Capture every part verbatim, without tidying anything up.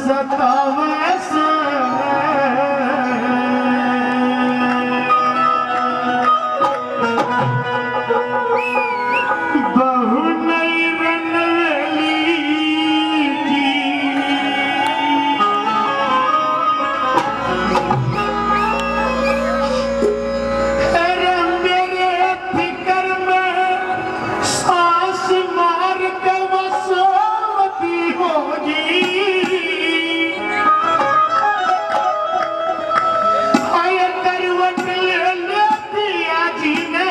सतावे से बहू नहीं रनवेली की। अरे मेरे फिकर में सांस मार के वो सोवती होगी। आए करवट ले ले पिया जी ने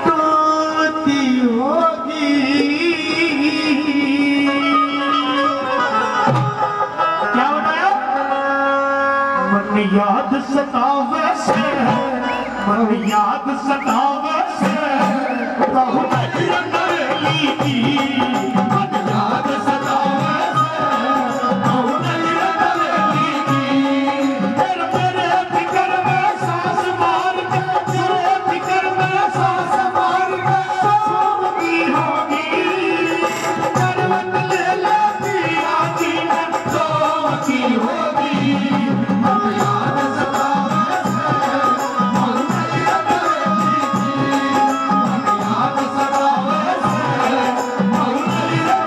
टोवती होगी। क्या बताया? मन याद सतावे से, मन याद सतावे से, बहुत नरेली की। मन याद सतावे से, बहुत नरेली की। फिर मेरे फिकर में सांस मार के, तेरे फिकर में सांस मार के, सोवती होगी। करवट ले ले पिया जी ने सोवती होगी। मन याद सतावे से, मन याद सतावे से, मन याद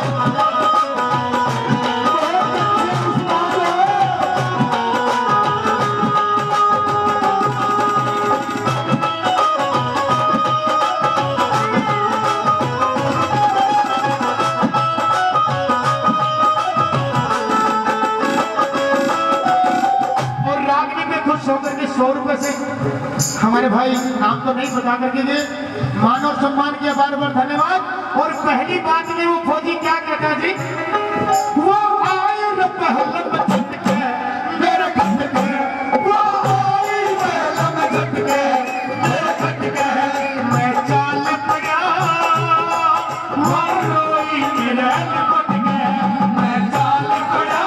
सतावे से। और रागनी पे खुश होकर के सौ रुपए से हमारे भाई, नाम तो नहीं बता करके, ये मान और सम्मान किया, बार बार धन्यवाद। और पहली बात में वो फौजी क्या कहता है जी, वो आए न पहलम झटके मेरे खटके, वो आए पहलम झटके मेरे खटके, मैं चाल पड़ा, वो रोई मेरे लपट के, मैं चाल पड़ा।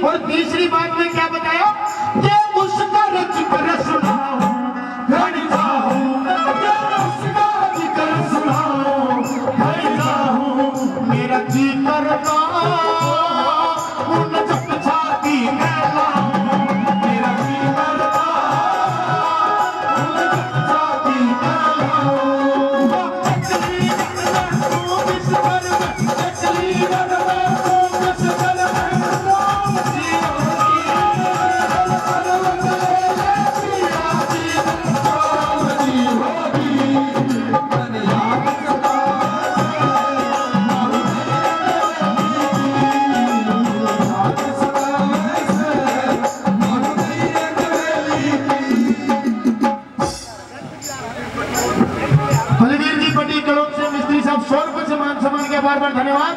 और तीसरी बात में क्या बताया कि उसका जिक्र सुनाऊं, घड़ी जाऊं, कि उसका जिक्र सुनाऊं, घड़ी जाऊं, मेरा जी करता उन जब छाती में लाऊं, मेरा जी करता उन जब छाती में लाऊं। बलवीर जी पटेल कलोक से मिस्त्री साहब सौ रुपए से मान सम्मान किया, बार बार धन्यवाद।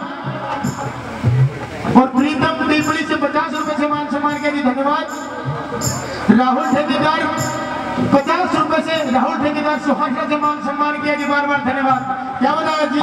और प्रीतम पीपली से पचास रुपए से मान सम्मान किया जी, धन्यवाद। राहुल ठेकेदार पचास रुपए से, राहुल ठेकेदार सुहासरा से मान सम्मान किया जी, बार बार धन्यवाद। क्या बताया जी?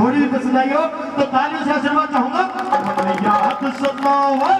थोड़ी भी पसंद आई हो तो तालियों से आशीर्वाद चाहूंगा। याद सतावा